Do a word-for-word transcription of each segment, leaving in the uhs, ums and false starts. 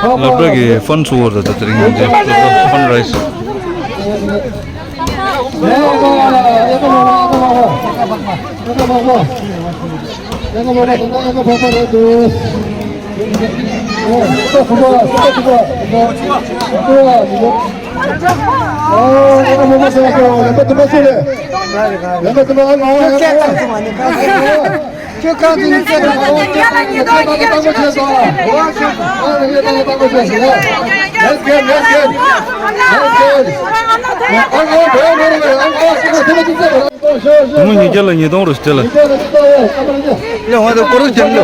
སློབ་གྲྭ་གི་ཕན་ཚུགས་པར་ད་དེ་རིང་འདི་ཕན་རེས། ངོ་ཉིས་བརྒྱ་ལ་ཉིས་སྟོང་རུ་སྟེར་ལ། ཡ་ང་དེ་སྐོར་ར་ཅན་ལོ།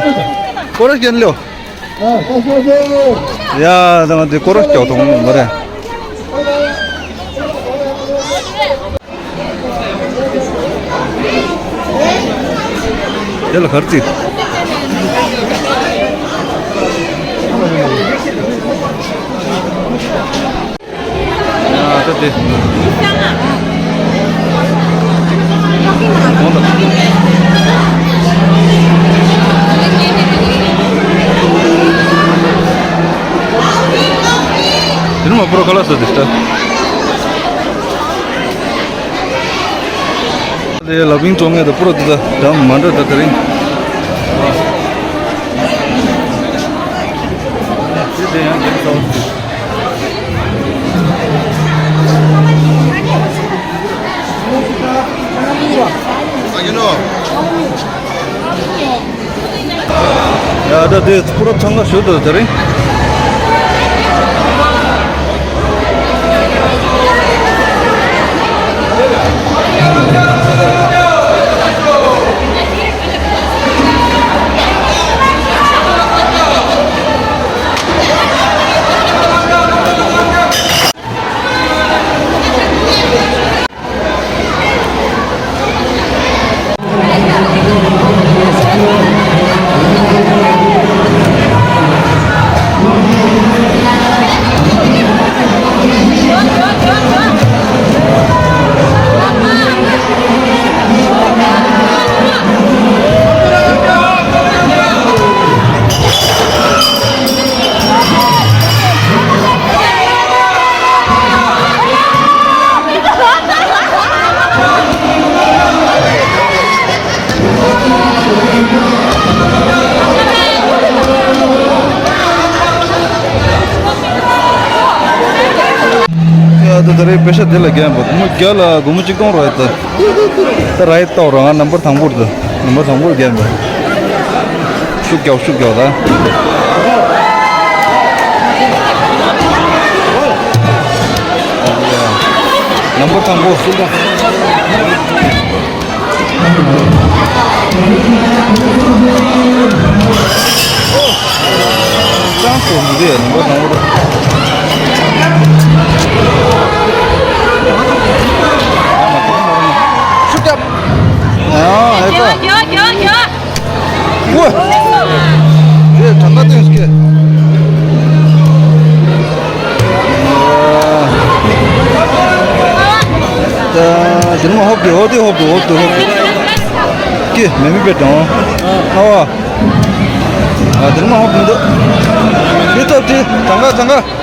སྐོར་ར་ཅན་ལོ། ཡ་ད་ང་དེ་སྐོར་ར་སྐྱོ་ཐོང་མ་རེད། དེ་ལ་གར་རྩིས། ཡ་ད་དེ། དེ་ནི་མ་པོ་ར་ཁ་ལག་ཟ་དེ་ཤ། དེ་ལ་བིང་བཙོང་མཁན་དང་པུ་ར་དེ་དང་འདྲ་མ་འདྲ་ད་དེ་རིང་། དེ་དེ་ཡང་རྒྱན་ཚ་བ་ཞིག་ཡ་ད་དེ་པུ་ར་ཚང་མ་ཞུ་དོ་དེ་རིང་། ད་རེས་པེ་ཤ་དེ་ལ་རྒྱག་ཡིན་པ། སྒོར་མོ་བརྒྱ་ལ་སྒོར་མོ་གཅིག་སྟོང་རག་ཡོད་ད། ད་རག་ཡོད་ད། རང་ང་ནམ་བར་དང་པོར་ད། ནམ་བར་དང་པོར་རྒྱག་ཡིན་པ། ཤུགས་རྒྱག་ཤུགས་རྒྱག་ད། ནམ་བར་དང་པོ། ཅང་སོ་མི་རེད། ནམ་བར་དང་པོ། ཤུགས་རྒྱབ། ཨ་ཨེ་ཀ། ཡ་ཡ་ཡ་ཡ། ཝ། རེད། གྲངས་ཀ་སྟོན་སྐད། ད་དེ་ནས་མར་ཧོབ་དེ། ཧོབ་དེ། ཧོབ་དེ། ཧོབ་དེ། ཧོབ་དེ། ཀི་མེ་མེ་པེ་ཏོང་། ཨ་བ། ཨ་དེ་ནས་མར་ཧོབ་མི་འདུག་དེ་ཐོབ་དེ། གྲངས་ཀ་གྲངས་ཀ།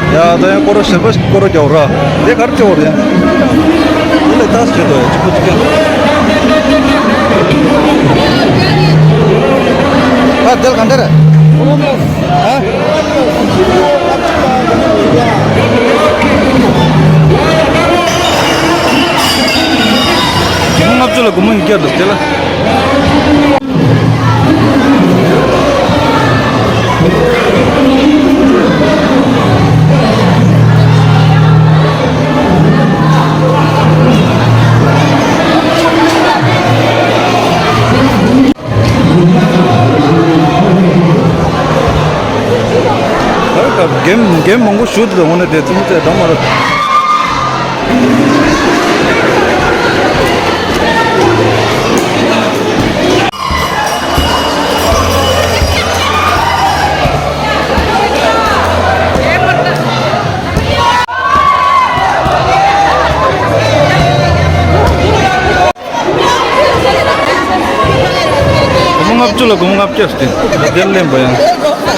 ཡ། ད་ཡང་སྐོར་ར་གཞན་པ་ཞིག་སྐོར་ར་རྒྱག་ར། དེ་ག་རེ་བྱེད་འོ་རེད། དེ་ལས་ཏག་བྱེད་དོ། ཡ་གཅིག་པུ་གཅིག་རྐྱང་། ཨ་དེ་ལ་ག་འདྲ་རེད། ཨ། ལྔ་བཅུ་ལ་སྒོར་མོ་ཉིས་བརྒྱ་འདུག་དེ་ལ། གེམ་གེམ་མང་པོ་ཞུ་དུས་དངོས་གནས་དེ་ཚོ་ཚད་འགྲོ་མ་རེད། སྒོར་མོ་ལྔ་བཅུ་ལ་སྒོར་མོ་ལྔ་བརྒྱ་ཟེར་ཏེ་དེ་ལེན་པ་ཡང་།